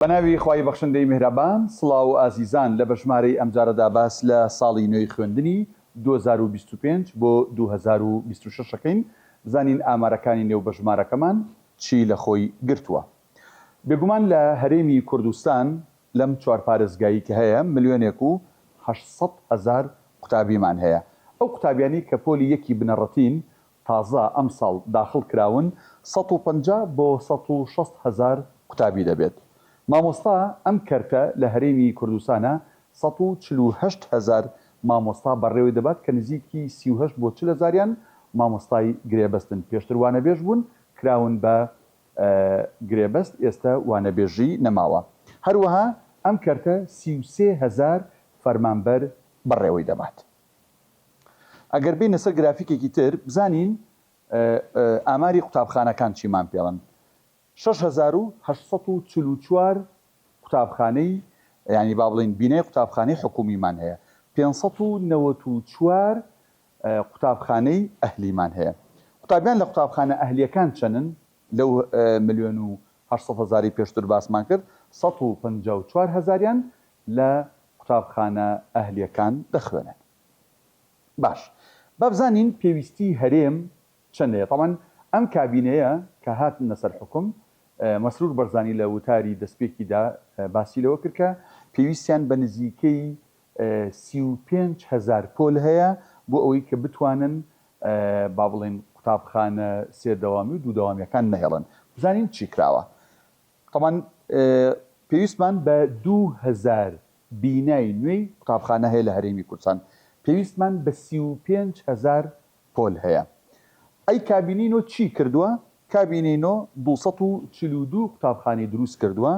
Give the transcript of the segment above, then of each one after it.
بەناوی خوای بەخشندەی میهرەبان سڵاو ئازیزان لە بەژمارەی ئەمجارەدا باس لە ساڵی نوێی خوێندنی 2025 بۆ 2026 ئەکەین بزانین ئامارەکانی نێو بەژمارەکەمان چی لە خۆی گرتووە بێگومان لە هەرێمی کوردستان لەم چوار پارێزگایی کە هەیە ملیۆنێک و 800 هەزار قوتابیمان هەیە ئەو قوتابیانەی کە پۆلی یەکی بنەڕەتین تازە ئەمساڵ داخڵ کراون 150 بۆ 160 هەزار قوتابی دەبێت. مامۆستا ئەم کەرتە لە هەرێمی کوردستانا 148 هەزار مامۆستا بەڕێوەی دەبات کە نزیکی 38 بۆ 40 هەزاریان مامۆستای گرێبەستن پێشتر وانەبێژ بوون کراون بە گرێبەست ئێستە وانەبێژی نەماوە. هەروەها ئەم کەرتە 33 هەزار فەرمانبەر بەڕێوەی دەبات. ئەگەر بێینە سەر گرافیکێکی تر بزانین ئاماری قوتابخانەکان چیمان پێڵن 6844 قوتابخانەی یانی با بڵێین بینای قوتابخانەی حکومیمان هەیە 594 قوتابخانەی ئەهلیمان هەیە قوتابیان لە قوتابخانە ئەهلیەکان چەنن لەو ملیۆن و 800 هەزاری پێشتر باسمان کرد 154 هەزاریان لە قوتابخانە ئەهلیەکان دەخوێنن. باش با بزانین پێویستی هەرێم چەندەیە تەبعەن ئەم کابینەیە کە هاتنە سەر حوکم مەسرور بەرزانی لە وتاری دەستپێکیدا باسی لەوە کرد کە پێویستیان بە نزیکەی 35 هەزار پۆل هەیە بۆ ئەوەی کە بتوانن با بڵێن قوتابخانە سێ دەوامی و دوو دەوامیەکان نەهێڵن بزانین چی کراوە تەبعەن پێویستمان بە 2000 بینای نوێی قوتابخانە هەیە لە هەرێمی کوردستان، پێویستمان بە 35 هەزار پۆل هەیە. ئەی کابینەی نۆ چی کردووە؟ کابینەی نۆ 242 قوتابخانەی دروست کردووە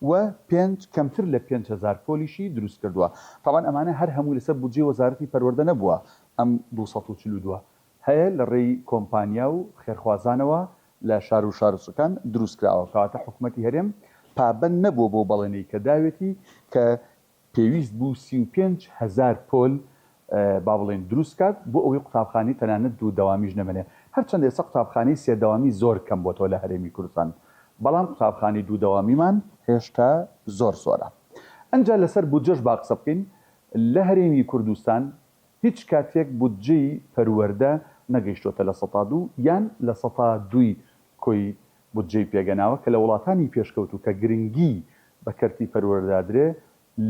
و پێنج کەمتر لە 5000 پۆلیشی دروست کردووە. تەبعەن ئەمانە هەر هەمووی لەسەر بودجەی وەزارەتی پەروەردە نەبووە ئەم 242 هەیە لە ڕێی کۆمپانیا و خێرخوازانەوە لە شار و شارۆچکەکان دروست کراوە، کەواتە حکومەتی هەرێم پابەند نەبووە بەو بەڵێنەی کە داوێتی کە پێویست بوو 35 هەزار پۆل با بڵێین دروست کات بۆ ئەوەی قوتابخانەی تەنانەت دوو دەوامیش نەمێنێ، هەرچەندە ئێستا قوتابخانەی سێ دەوامی زۆر کەم بۆتەوە لە هەرێمی کوردستان، بەڵام قوتابخانەی دوو دەوامیمان هێشتا زۆر زۆرە. ئەنجا لەسەر بودجەش با قسە بکەین، لە هەرێمی کوردستان هیچ کاتێک بودجەی پەروەردە نەگەیشتۆتە 2% یان 2% کۆی بودجەی پێگەناوە کە لە وڵاتانی پێشکەوتوو کە گرنگی بە کەرتی پەروەردە ئەدرێ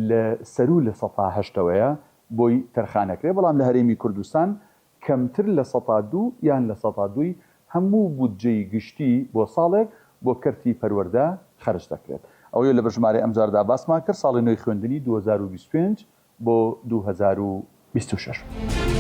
لە سەروو 8%ەوەیە بۆی تەرخانەکرێ بەڵام لە هەرێمی کوردستان کەمتر 2% یان 2% هەموو بودجەی گشتی بۆ ساڵێک بۆ کەرتی پەروەردە خەرج دەکرێت. ئەوەی لە بەژمارەی ئەمجاردا باسمان کرد ساڵی نوێی خوێندنی 2025 بۆ 2026.